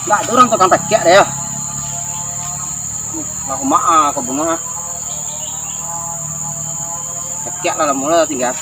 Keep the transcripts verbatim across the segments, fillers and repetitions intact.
Ndak ado urang tukang takiak deh, yo. Lah, umak ah, kobun ah. Takiak lah, lamo lah tingga.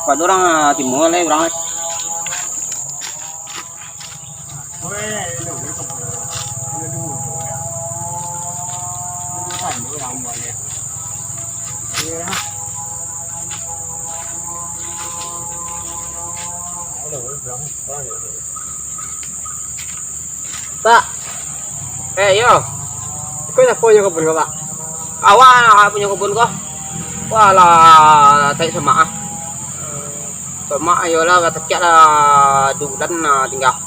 Kok ado urang, ah, timbua lai urang, ah. Pak. Eh, yo. Iko nyapo punyo kobun ko, Pak? Awak punyo kobun ko. Walah, taik somak ah. Somak, iyolah, takiak lah duo bulan lah tingga.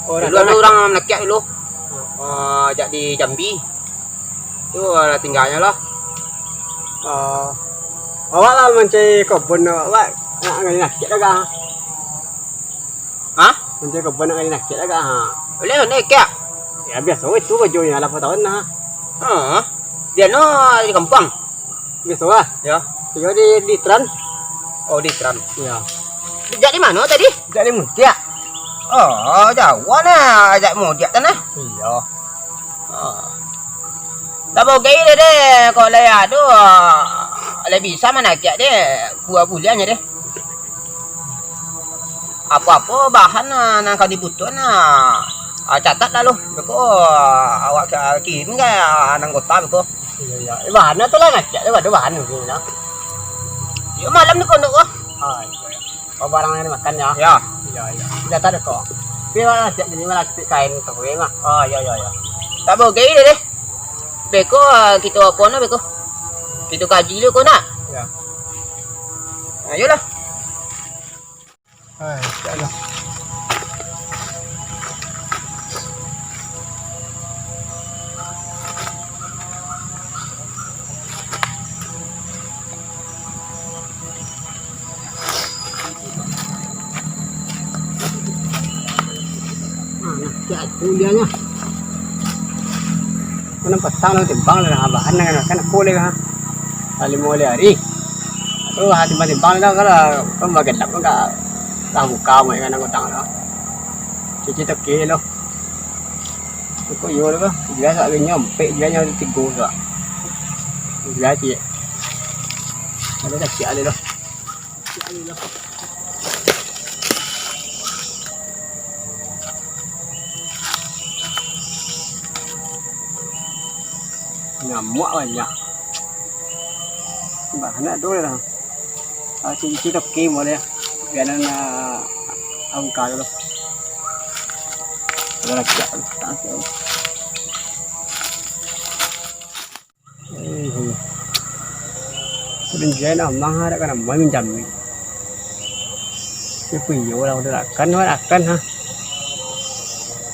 Oh, dulu ado urang manakiak dulu. Ah, jak di Jambi. Tu lah tingganyo lah. Oh. Awak lah mancari kobun, awak nak gali nakiak dah kah? Hah? Mancari kobun nak gali nakiak dah kah? Ha. Boleh, boleh, kiak. Ya, biaso itu karajonyo, lah, apo tahu nah. Ha. Di anu, di kampuang. Biaso lah. Ya. Iyo di, di Tran. Oh, di Tran. Iya. Jak di mano tadi? Jak di Muntiak. Oh, jauah nah, jak Muntiak tu nah. Iya. Oh. Dah bagai deh, deh. Kok lai ado, lai bisa manakiak deh, buah buliahnyo deh. Apo-apo bahan, ah, nan ka dibutuahan, ah, ah, catat lah lu. Beko, ah, awak ka kirim ka, ah, anggota beko. Iya, iya. Eh, bahan tu lah, ngacak tu, ado bahan mungkin lah. Yo, malam ni kondok ko. Ah, iya, iya. Oh, barang nan dimakan, ya? Ya. Iya, iya. Catat ko. Tapi lah, siap jadi malah kain tu, mah. Oh, iya, iya, iya. Tak bagai deh, deh. Beko, ah, kito apo nah, beko? Kito kaji dulu ko, nak? Ya. Ayolah. Hai, tak lah. Ah, nah, cak tu dia nya. Mana petang lah timbang lah, bahan dengan makan aku leh, ha. Limo leh hari. Tu, ha, timbang-timbang lah, kalau kan bagelap kan, lah buka mai kan angkutang tu. Cuci toke lo. Cukup yo lah, jual sak nyo, ampek jual nyo tigo tu. Jual cik. Ada tak cik ada dah. Cik ada dah. Nyamuak banyak. Bah, nak tu lah. Ah, cuci toke boleh. Biar nan, ah, angka tu. Ada lagi tak? Tak ada. Eh, eh. Kudu jual amang, ada kan amang minjam ni. Ya, iyo lah, udah akan, udah akan, ha.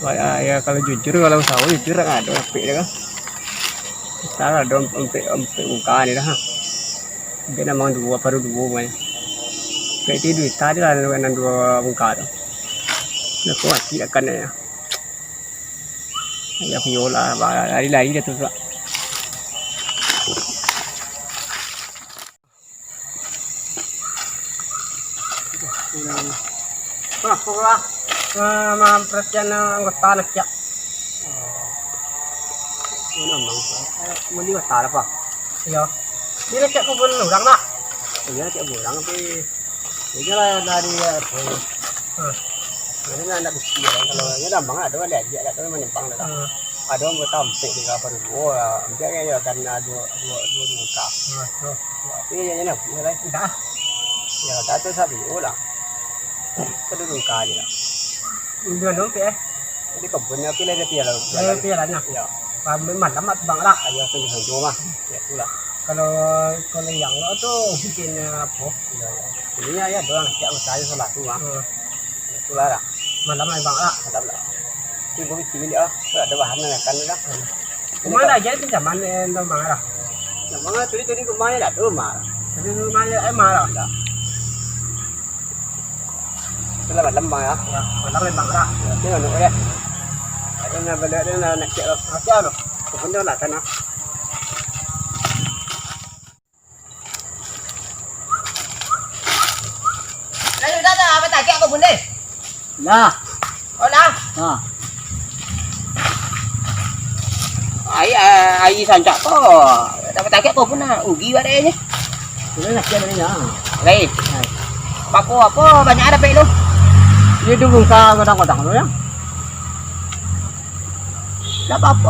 Wah, ya, ya, kalau jujur, kalau usaha jujur, tak ada apik dia kan. Salah dong, ampek, ampek muka ni dah, ha. Dia namang duo, baru duo mai. Kayak itu duit tadi lah, nan duo muka tu. Nak kuat tidak kan ya. Ya, viola, lari-lari dah tu pula. Wah, kok lah, eh, mamperhatian anggota nak cak. Oh. Mana mang? Eh, mandi batal apa? Iya. Ini nak cak kubun orang nak? Iya, cak kubun orang tapi Iyo lah dari, eh, hmm. Jadi nak, nak bukti lah. Kalau nyo dah mang ado lah diajak kat tu memang nyimpang dah. Hmm. Ado anggota ampek di kapal dulu. Oh, ampek kan yo kan, ah, duo, duo, duo, duo muka. Hmm, tu. Tapi yo nyo lah. Dah. Yo, dah tu sabi lah. Kedua muka je lah. Dua ampek, eh? Jadi kebun nyo pilih dia pilih. Eh, pilih lah, nah. Yo. Malam mat bang lah. Ayo, tu di rumah. Ya, itulah. Kalau, kalau yang lo tu bikin, eh, apa? Iyo, iyo. Iko yo, ado urang cak masalah salah tu, ah. Hmm. Itulah lah. Malam lah, bang, lah. Malam lah. Tapi gua bikin dia, ah. Ado bahan nak makan tu lah. Rumah dah jadi pinjaman, eh, bang, lah. Bang, lah, tadi, tadi rumah yo dah, rumah. Tadi rumah yo, eh, mah lah. Dah. Itulah malam, bang, yo. Yo, malam lah, bang, lah. Yo, tengok, tengok, yo. Ado nak balik, ado nak, nak cek lo. Nak cek lo. Kebun tu lah, tanah. Lalu dah, dah, apo tak, kek kau pun deh? Lah. Oh, lah. Ha. Ai, ai, ai sancak ko. Dapek takek ko pun nah, ugi badanyo. Sudah lah, siap tadi, ya. Lai. Hai. Bapo, bapo banyak dapek tu? Iyo, duo bungka kadang-kadang tu, ya. Dak apo-apo,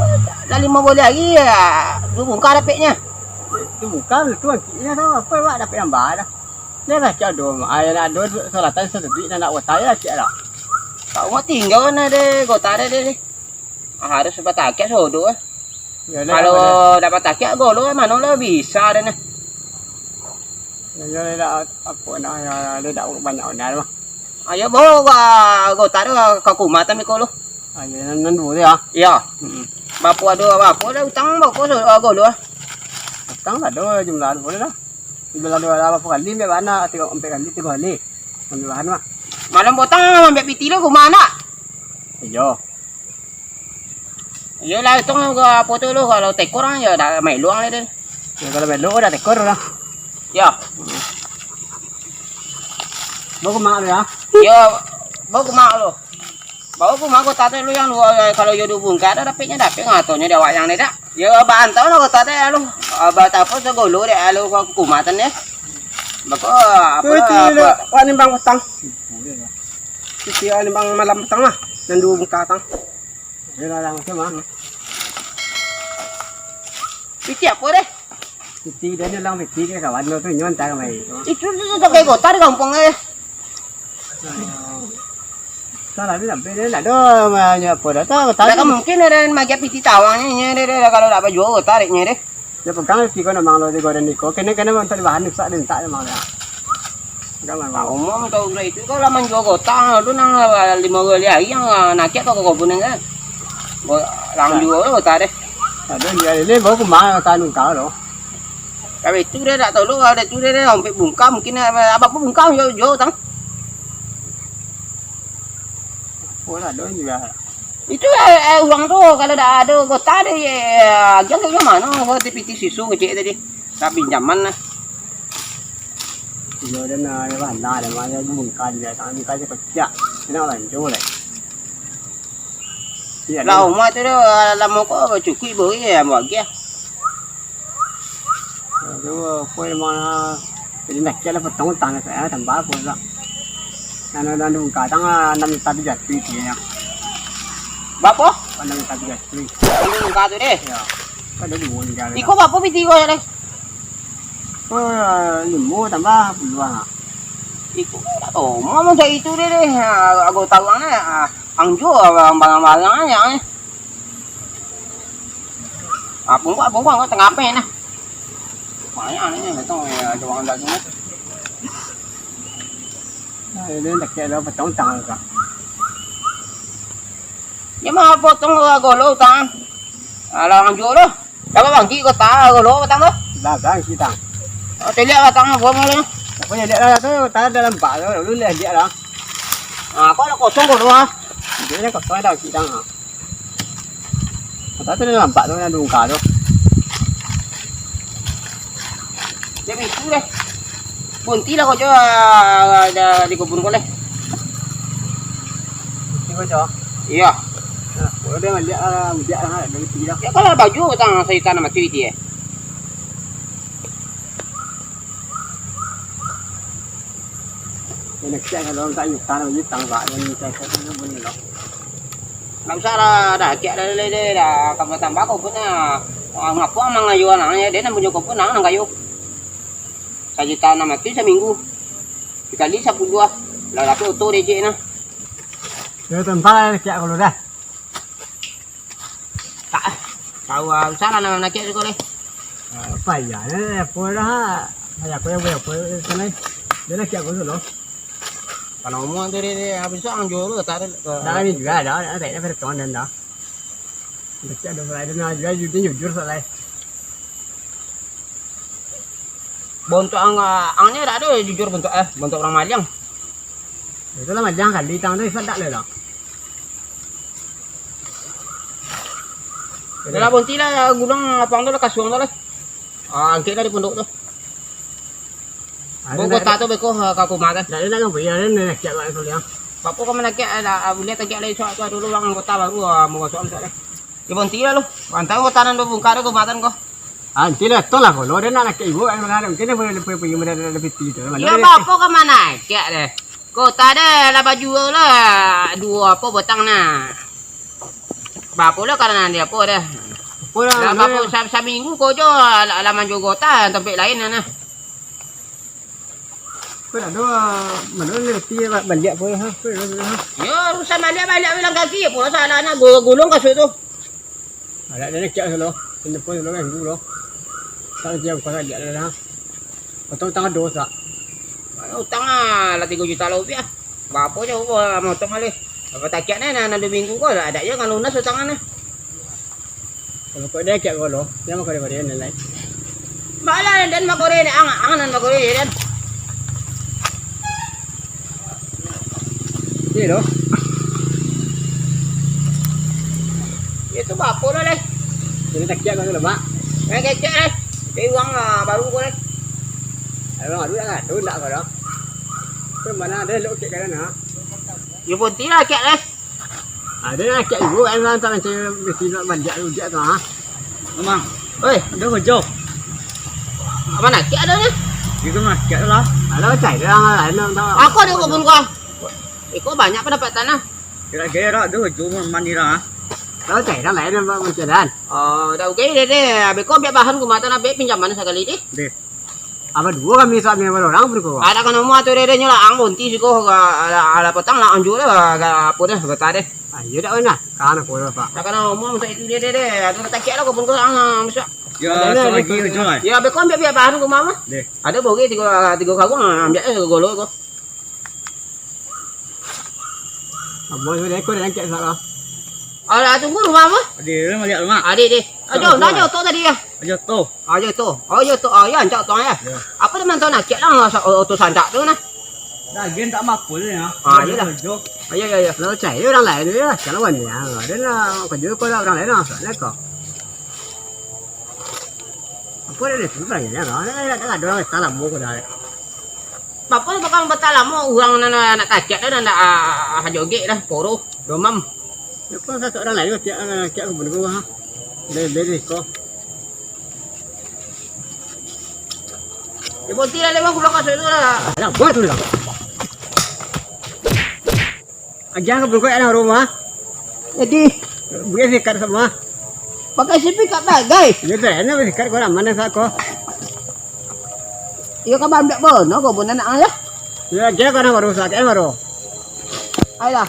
dah limo bulan lagi, ya, duo bungka dapeknyo. Duo bungka tu, angkiknyo tu, apo, awak dapek nambah dah. Dah lah, cak ado, ai, nak ado, salatan satujuik, nak, nak watai lah, cak lah. Kau mah tingga nah, deh, kota deh, deh, deh. Ah, harus batakiak sodo, eh. Yo, dah, kalau dah, dah batakiak golo, eh, mano lah bisa deh, nah. Yo, yo, dah, apo nah, yo, dah, dah banyak benar mah. Ayo, bawa ka gota tu, ka kumatan miko lu. Ayo, nan, nan duo tu, ya? Iya. Mm-mm. Bapo ado, bapo dah utang, bapo so-, golo, ah? Utang tak ado, jumlah duo dah. Jumlah duo dah, bapo kali, ambiak bana, tigo, ampek kali, tigo kali. Ambiak bahan mah. Malam potang, ambiak piti lu, kumah nak? Iyo. Iyolah, itu apo tu lu, kalau tekor kan, ya dah main luang lah tu. Ya, kalau main luang dah tekor lah. Ya. Bawa ke mak lu, ya? Ya, bawa ke mak lu. Bawa ke mak kota tu lu yang lu, kalau yo duo bungka dah dapeknyo, dapek ngatonyo di awak yang ni dak. Ya, baantau lah kota tu lu. Abah tapo sagolo dek lu ke kumatan deh. Bako, apo, apo? Wak nimbang petang. Cuci nimbang malam petang lah. Dan duo bungka tang. Dia larang macam mana? Piti apo deh? Piti dia ni lang piti ke kawan tu, nyo antah kamari tu. Itu tu, tu, tu, kayak kota di kampung eh. Salah ni sampai dia nak ada, banyak apa dah tahu. Dak kan mungkin ada yang magiah piti tawang ni, ni, dia, dia, kalau dak bajual kota dek ni deh. Dia pegang piti kau nak mang lo di goreng niko, kena, kena untuk dibahan rusak dia minta dia mang dia. Dah, Bang. Umum tau lah itu, kau lah manjual kota tu nang limo kali hari yang, ah, nakiak kau ke kobun kan. Kau lang jual tu kota deh. Ada dia ni baru kemari kota nungkal tu. Tapi itu dia tak tahu lu, ada tu dia, dia hampir bungkam, mungkin, eh, apa pun bungkam jual, jual utang. Oh, ada juga. Itu, eh, eh, urang tu, kalau dak ado kota deh, eh, agiah kayak mano, kau ti piti susu kecil tadi. Tak pinjaman lah. Iyo, dan, ah, iyo, bana, dan, ah, iyo, bungka dia, tangan bungka dia pecah. Kena lanjut lah. Iyo, lah, dan rumah tu dah, lamo ko bacukuik, beri, eh, ambo agiah. Aduh, kue mana? Jadi nak cek lah potong utang saya tambah apa lah. Nana dan buka tang enam juta tiga ratus itu ya. Bapo? Enam juta tiga ratus. Enam juta tu deh. Ya. Ada dua ni jalan. Iko bapo piti ko ya deh? Oh, limo tambah puluah. Iko tak tahu. Mau macam itu deh deh. Ha, aku tahu ang eh. Ah, ang jual barang-barang aja eh. Ah, bungkuak, bungkuak, kau tengah apa nah? Banyak ni, betul ya, ada orang dah semua. Nah, ini dah kira dah potong tangan kau. Dia mau potong golo tang. Alah, orang jual dah. Dapat bangkit kau tak golo petang tu? Dah, dah, sih, tang. Oh, teliak batang apa malam? Apa ya, lihat lah tu, tak ada nampak tu, dulu lihat, lihat lah. Ah, kau ada kosong golo ah. Dia kosong ada sih, tang. Kata tu dah nampak tu, dah dungka tu. Dia itu deh. Bunti lah kau jual, ah, dah di kebun kau leh. Bunti kau jual? Iya. Nah, kalau dia melihat lah, melihat lah, dia mesti dah. Ya, kalau baju, tang, saya tanam mati dia. Nak cek kalau tak nyutang, nyutang, Pak. Yang nyutang, saya tak boleh lah. Ndak usah lah, dah, kiak dah, dah, dah, dah, tambah-tambah kau pun, ah. Ah, ngapo ang mangayo anak, ya? Dia nan punyo kau pun, ang nan kayo. Sajuta anam ratuih saminggu. Dikali sapuluah. Lah, dapek oto dek cik, nah. Ya, tempat lah, kiak kalau dah. Tak, tahu, ah, usah lah nak, nak kiak suko leh. Ah, payah, eh, apa dah. Payah, apa, apa, apa, apa, sana. Dia nak kiak kalau dulu. Kalau umur tu dia, dia habis tu ang jual tu, tak ada, tak ada. Dah, ni juga ada, ada, tak ada, tak ada, tak ada. Dekat ada, ada, ada, jujur, jujur, soalnya. Bontok ang, ang ni dak ado jujur bontok, eh, bontok urang maliang. Itulah maliang kali, tang tu Ifat dak leh lah. Dah lah, bonti lah, gulung lapang tu lah, kasuang tu lah. Ah, angkek lah di pondok tu. Ada. Bawa nak kotak tu beko, ah, ka kumah kan. Dak ado nak ngambil, ya, ni, ni, siap lah, soalnya. Bapo kau manakiak, ah, dah, ah, buliah takiak lah, esok tu dulu urang anggota baru, ah, mau masuk, masuk lah. Yo, bonti lah lu. Antaro tanah duo bungkak tu, kaumatan ko. Ah, nanti lah, tolong lah, kalau dia nak nakek ibu, eh, malah mungkin dia boleh pergi, pergi, pergi, pergi, pergi, pergi, Yo, pergi. Bapo ka manakiak deh? Kota deh, lah bajua lah. Duo apo batang nah. Bapo lah karano dia apo deh. Apo lah, Lah, mana bapo dia? sa-, saminggu ko jo, lah, lah manjual kota, tampek lain nah. Ko dak ado, mano ni reti ba-, baliak ko, ha? Ko dak ado, ha? Yo, urusan baliak-baliak bilang kaki, apo lah salahnyo, gu-, gulung kasut tu. Adak dia nak kiak solo, sini pun solo kan gulu. Tak nanti yang kau lihat dah, ha? Potong tangan dosa. Utang ah, lah tigo juta labiah. Bapo jo, motong alih. Apo takiak ni, nah, nah, duo minggu ko lah, adak je kan lunas utang nah. Kalau kau dia kiak ko lo, dia makan daripada yang lain. Malah dan makore ni, ang, ang nan makore je dan. Ni lo. Itu bapo lo deh. Ini takiak ko lo, Mak. Yang kecek deh. Tapi uang ah, baru ko deh. Kalau adu dah adu ndak ko lo. Ke mana ada lo kiak kanan ha? Yo bonti lah kiak deh. Ado nan akak ibu, kan, tak macam bisi nak banjak rujak tu, ha? Amang. Oi. Ado hojo. Apo nak akak ado ni? Itu mah akak tu lah. Ado cai dah, lain dah, tak. Aku ado kebun kau. Iko banyak pandapatan lah. Kira-kira ado hojo mandi lah, ha? Ado cai dah, lain dah, macam dah. Oh, dah oke deh, deh. Abis kau ambil bahan, ku matan, ambil pinjaman sakali deh. Deh. Apo duo kami, suami apo urang pun ko? Adak kanai umua tu deh, deh, nyo lah, ang bonti siko, alah, alah potong lah, anjua lah, apo deh, gota deh. Ah, iyo dak pernah. Kan apo lah, Pak? Adak kanai umua masa itu deh, deh, deh. Ado takiak lah, ko pun ko, ang, masa. Ya, Ada, ada, satu lagi, ada. Ujung, eh. Ya, beko ambiak biak bahan ko, Mama. Deh. Ado boge tigo, tigo karung, ah, ambiak, eh, golo ko. Abang sudah ekor dah angkat salah. Alah, tunggu rumah apa? Adik, lu maliak rumah. Adik, deh. Ajo, Ajo, nah, ajo, tu tadi ya. Ajo tu. Ajo tu. Oh, ajo tu. Oh, ya, ancak tu ya. Ya. Apa dia mantau nak cek lah, masa, oh, tu sandak tu nah. Dah, gen tak mampu tu ya. Ah, iya dah. Ajo. Ayo, ya, ya. Kalau cari orang lain ya, kalau wan ya. Ada lah, kerja kau lah orang lain lah. Soalnya kau. Apa dia tu, orang lain lah. Ada, ada, ada orang lain, salah, mau kau dah. Bapo bakal batalamo urang nan nak takiak dah, nan nak, ah, jogek dah, poro, domam. Yo, kok sasak urang lain, kiak, ah, kiak ka bunuh ha. Deh, deh, deh, ko. Yo, bonti lah, lewat, ku belakang situ lah. Alah, buat tu lah. Agiah ka bunuh ko, anak rumah. Jadi, Bukan sikat sama. Pakai sipikat bagai. Yo, tu, enak sikat ko, aman dah ko. Iyo, ka bambiak bono ko, bono nak lah. Yo, agiah ko, anak rumah sakit, baru. Ayolah.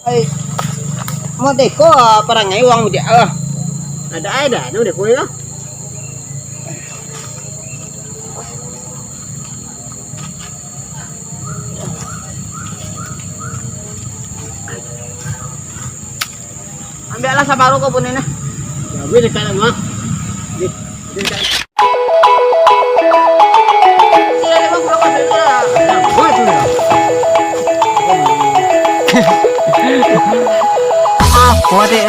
Ai. Modeko, ah, parangai urang mudiak, ah. Ada, ada, anu deh, kuih lah. Ambiaklah sabaru ko bunyi nah. Ya, gue dekat lah, Mak. Di, di dekat. Sini, lima puluh persen lah. Ya, gue tu lah. Ah, kuat ya.